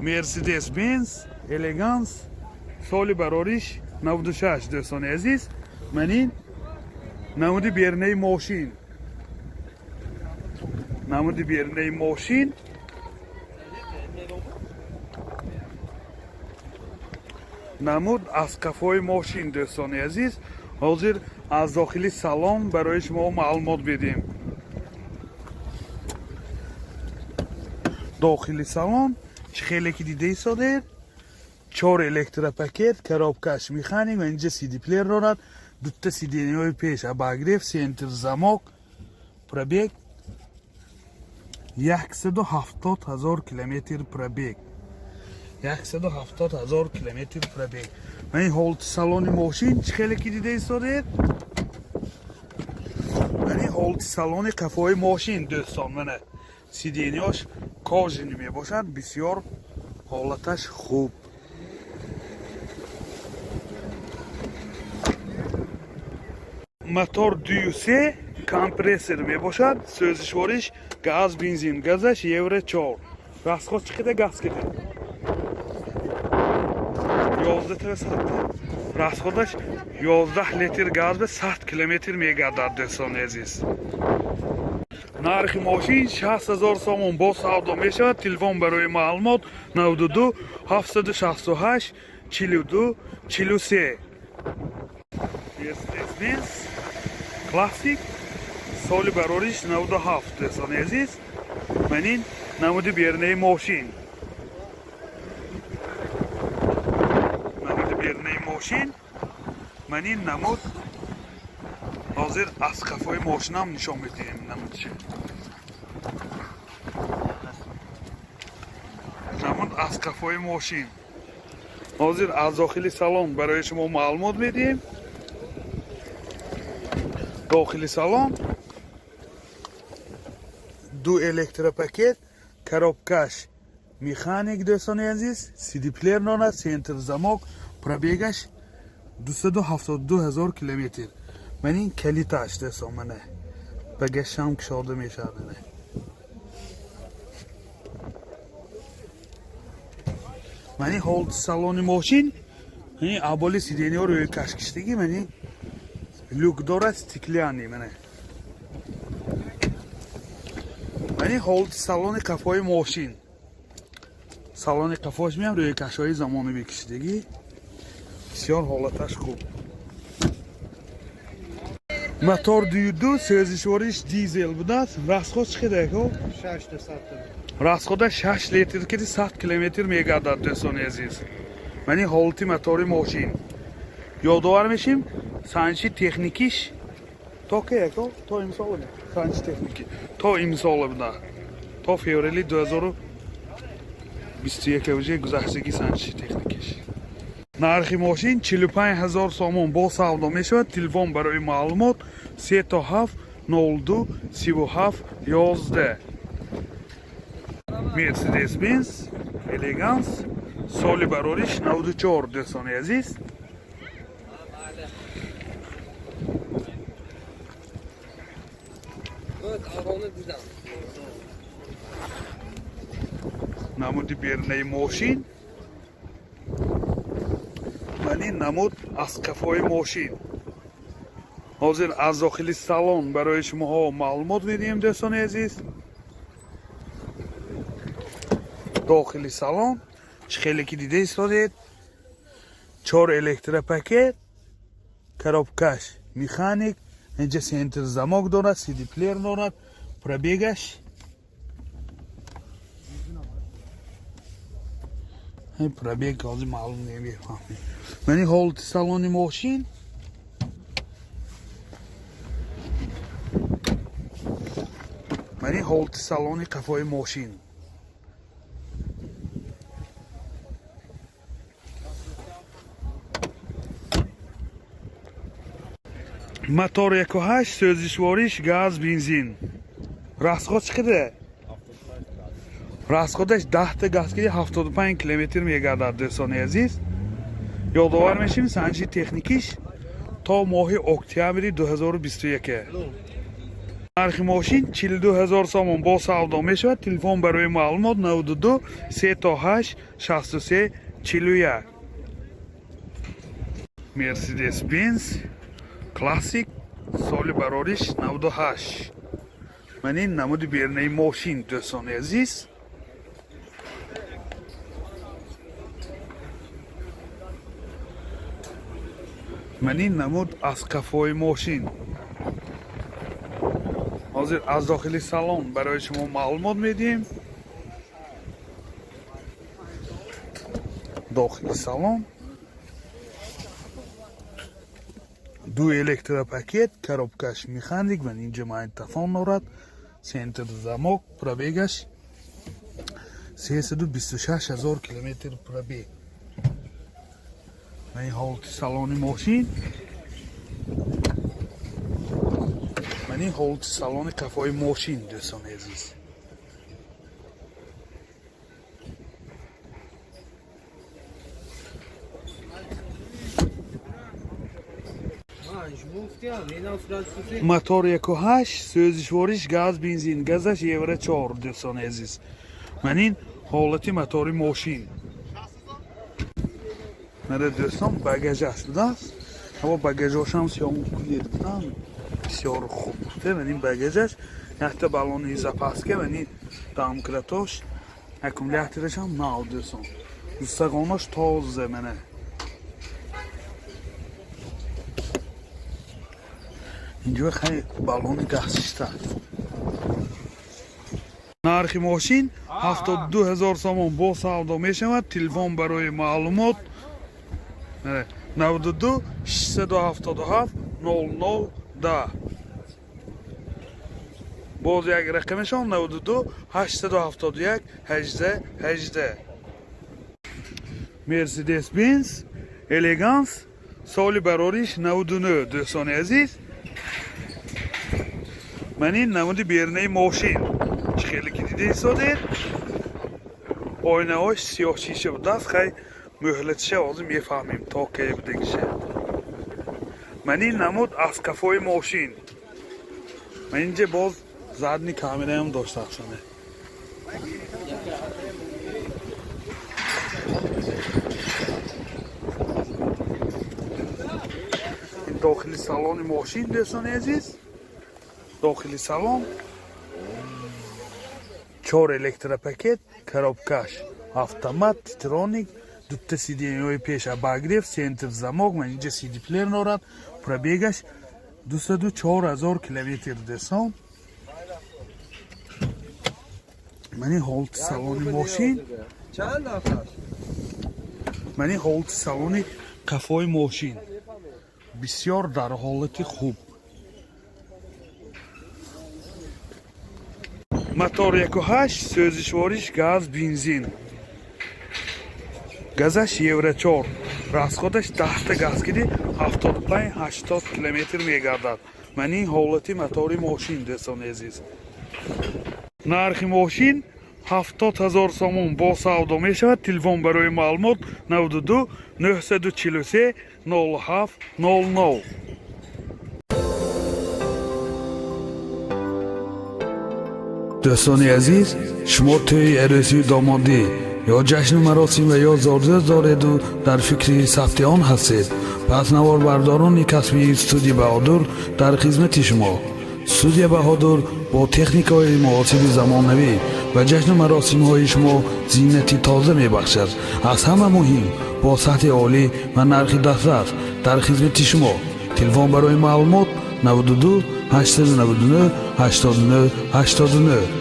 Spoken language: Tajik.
Мерседес Бенз Элеганс, соли барориш 96. Дӯстони азиз, манин намуди берунаи мошин, намуди берунаи мошин, намуд аз қафои мошин. Дӯстони азиз, ҳозир аз дохили салон барои шумо маълумот медиҳем. Дохили салон чӣ хеле ки дида истодед, чор электропакет, коробкаш механик ва инҷа сидиплеер дорад, дута сиденьяҳои пеш обогрев, центр замок. Пробег 170 000 километр, пробег 170 000 километр пробег. Ва ин ҳолати салони мошин чӣ хеле ки дида истодед, ва ин ҳолати салони қафои мошин. Дӯстон, мана сиденьяш кожаный мебошад, бисёр ҳолаташ хуб. Мотор 2,3 компрессор мебошад, сӯзишвориш газ, бензин, газаш евро 4. Расход чӣ қадар газ кетад? 11 та 100 расходаш, 11 литр газ ба 100 километр мегардад. Дӯстони азиз, нархи мошин 60 000 сомон, боз савдо мешавад. Телефон барои маълумот 92 768 42 43. Mercedes-Benz Классик, соли барориш 97. Дӯстони азиз, манин намуди берунаи мошин, намуди берунаи мошин, манин намуд. Ҳозир аз қафои мошинам нишон медиҳем намудчи, намуд аз қафои мошин. Ҳозир аз дохили салон барои шумо маълумот медиҳем. Дохили салон ду электропакет, коробкаш механик. Дӯстони азиз, сидиплеер дорад, центр замок. Пробегаш 272 ҳазор километр. Ман ин калиташ, дӯстон, мана багажшам кушода мешавад. Мана мани ҳолати салони мошин, ин аболи сиденьяҳо рӯи кашкиштагӣ, мани люк дорад стеклянный. Мана мани ҳолати салони қафои мошин. Салони қафош меам рӯи кашҳои замонавӣ кишидагӣ, бисёр ҳолаташ хуб. Мотор 2,2, сӯзишвориш дизел будааст. Расход чӣ қадар, ако? 6 до 100. Расхода 6 литр киди 100 километр мегардад. Дӯстони азиз, мани ҳолати мотори мошин. Ёдовар мешим, санҷиши техникиш то ке, ако? То имсол санҷиши техникӣ то имсола буда, то феврали 2021 уже гузаштагӣ санҷиши техникиш. Нархи мошин 45 ҳазор сомон, бо савдо мешавад. Телефон барои маълумот 3 то 7 02 37 11. Мерседес Бенз Элеганс, соли барориш 94. Дӯстони азиз, Evet, onu дидам. Намуди берунаи мошин, мани намуд аз қафои мошин. Ҳозир аз дохили салон барои шумоҳо маълумот медиҳем. Дӯстони азиз, дохили салон чӣ хеле ки дида истодед, чор электропакет, коробкаш механик, инҷа центр замок дорад, сидиплеер дорад. Пробегаш пробег ҳозир маълум намефаҳмем. Мани ҳолати салони мошин. Мани ҳолати салони қафои мошин. Мотор 1,8, сӯзишвориш газ, бензин. Расход чӣ қадар? Расходаш 10-та газ киди 75 километр мегардад. Дӯстони азиз, ёдовар мешем, санҷиши техникиш то моҳи октябри 2021. Нархи мошин 42 ҳазор сомон, бо савдо мешавад. Телефон барои маълумот 92 38 63 41. Мерседес Бенз Классик, соли барориш 98. Ман ин намуди берунаи мошин, дӯстони азиз. Ман ин намуд аз қафои мошин. Ҳозир аз дохили салон барои шумо маълумот медиҳем. Дохили салон ду электропакет, коробкаш механик ва инҷа магнитофон дорад, центр замок. Пробегаш 326 ҳазор километр пробег. Ва ин ҳолати салони мошин, ман ин ҳолати салони қафои мошин, дӯстони азиз. Мотор 1,8, сӯзишвориш газ бензин, газаш евро 4. Дӯстони азиз, ман ин ҳолати мотори мошин. Мара, дӯстон, багажаш будааст. Ҳаво багажошам съёмка кунед будам, бисёр хуб буд. Ман ин багажаш, якта баллони запаска, ман ин домкратош, аккумуляторашам нав, дӯстон, устагонош тоза. Мана инҷо хай баллони газшиста. Нархи мошин 72 ҳазор сомон, бо савдо мешавад. Телефон барои маълумот 92 677 00 10. Боз як рақамашон 92 871 18 18. Мерседес Бенз Элеганс, соли барориш 99. Дӯстони азиз, ман ин намуди берунаи мошин, чӣ хеле ки дида истодед, оинаҳош сиёҳ шиша будааст. Хай, мӯҳлатиша ҳозир мефаҳмем, то кай будагиша. Ман ин намуд аз кафои мошин. Ман инҷа боз задний камераам доштафсане. Ин дохили салони мошин, дӯстони азиз. Дохили салон чор электропакет, коробкаш автомат титроник, дута сиденьяҳои пеш обогрев, центр замок, ман инҷа сидиплеер дорад. Пробегаш 204 ҳазор километр, дӯстон. Ман ин ҳолати салони мошин. Чанд нафар? Ман ин ҳолати салони қафои мошин бисёр дар ҳолати хуб. Мотор 1,8, сӯзишвориш газ бензин, газаш евро 4, расходаш 10-та газ киди 75-80 километр мегардад. Ман ин ҳолати мотори мошин, дӯстони азиз. Нархи мошин 70 ҳазор сомон, бо савдо мешавад. Телефон барои маълумот 92 943 07 00. Дӯстони азиз, шумо тӯи арӯсию домодӣ ё ҷашну маросим ва ё зодрӯз дореду дар фикри сабти он ҳастед, пас наворбардорони касбии студия Баҳодур дар хизмати шумо. Студия Баҳодур бо техникаҳои муосири замонавӣ ба ҷашну маросимҳои шумо зинати тоза мебахшад. Аз ҳама муҳим, бо сатҳи олӣ ва нархи дастрас дар хизмати шумо. Телефон барои маълумот 92 899 89 89.